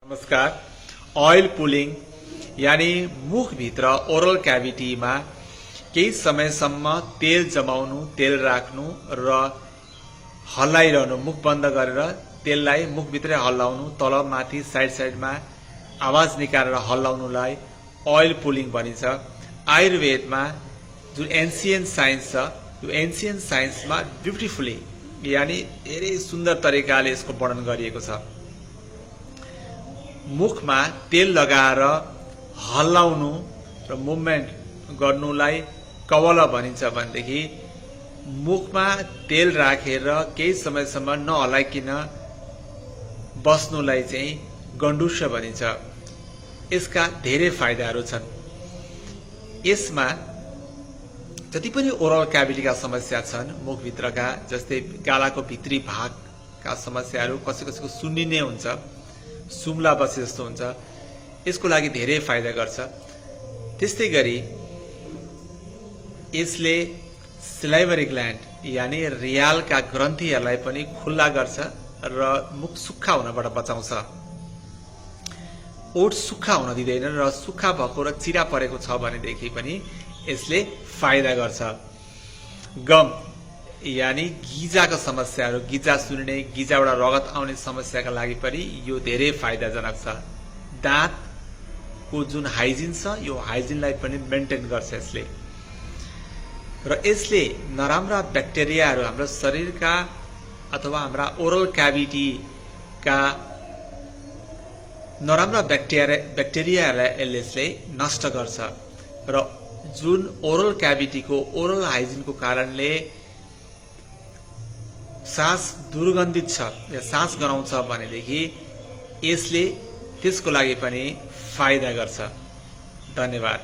नमस्कार। Oil pulling यानी मुखभित्र oral क्याभिटीमा केही समयसम्म तेल जमाउनु, तेल राख्नु र हल्लाइरहनु, मुख बन्द गरेर तेललाई मुखभित्रै हल्लाउनु, तल माथि साइड साइडमा आवाज निकालेर हल्लाउनुलाई ऑयल पुलिङ भनिन्छ। आयुर्वेदमा जुन एन्सियन्ट साइन्स छ, यो एन्सियन्ट साइन्समा ब्युटिफुली यानी धेरै सुन्दर तरिकाले यसको वर्णन गरिएको छ। मुखमा तेल लगाएर हल्लाउनु र मुभमेन्ट गर्नुलाई कवल भनिन्छ भनेदेखि मुखमा तेल राखेर केही समयसम्म नहल्लाइकिन बस्नुलाई चाहिँ गण्डुष्य भनिन्छ। यसका धेरै फाइदाहरू छन्। यसमा जति पनि ओरल क्याभिटीका समस्या छन्, मुखभित्रका, जस्तै गालाको भित्री भागका समस्याहरू, कसैको सुन्निने हुन्छ, सुम्ला बसे जस्तो हुन्छ, यसको लागि धेरै फाइदा गर्छ। त्यस्तै गरी यसले सिलाइभरी ग्ल्यान्ड यानी रियालका ग्रन्थीहरूलाई पनि खुल्ला गर्छ र मुख सुक्खा हुनबाट बचाउँछ। ओठ सुक्खा हुन दिँदैन र सुक्खा भएको र चिरा परेको छ भनेदेखि पनि यसले फाइदा गर्छ। गम यानी गिजाका समस्याहरू, गिजा सुन्ने, गिजाबाट रगत आउने समस्याका लागि पनि यो धेरै फाइदाजनक छ। दाँतको जुन हाइजिन छ, यो हाइजिनलाई पनि मेन्टेन गर्छ यसले। र यसले नराम्रा ब्याक्टेरियाहरू हाम्रो शरीरका अथवा हाम्रा ओरल क्याभिटीका नराम्रा ब्याक्टेरियाहरूलाई यसले नष्ट गर्छ। र जुन ओरल क्याभिटीको ओरल हाइजिनको कारणले सास दुर्गन्धित छ या सास गराउँछ भनेदेखि यसले त्यसको लागि पनि फाइदा गर्छ। धन्यवाद।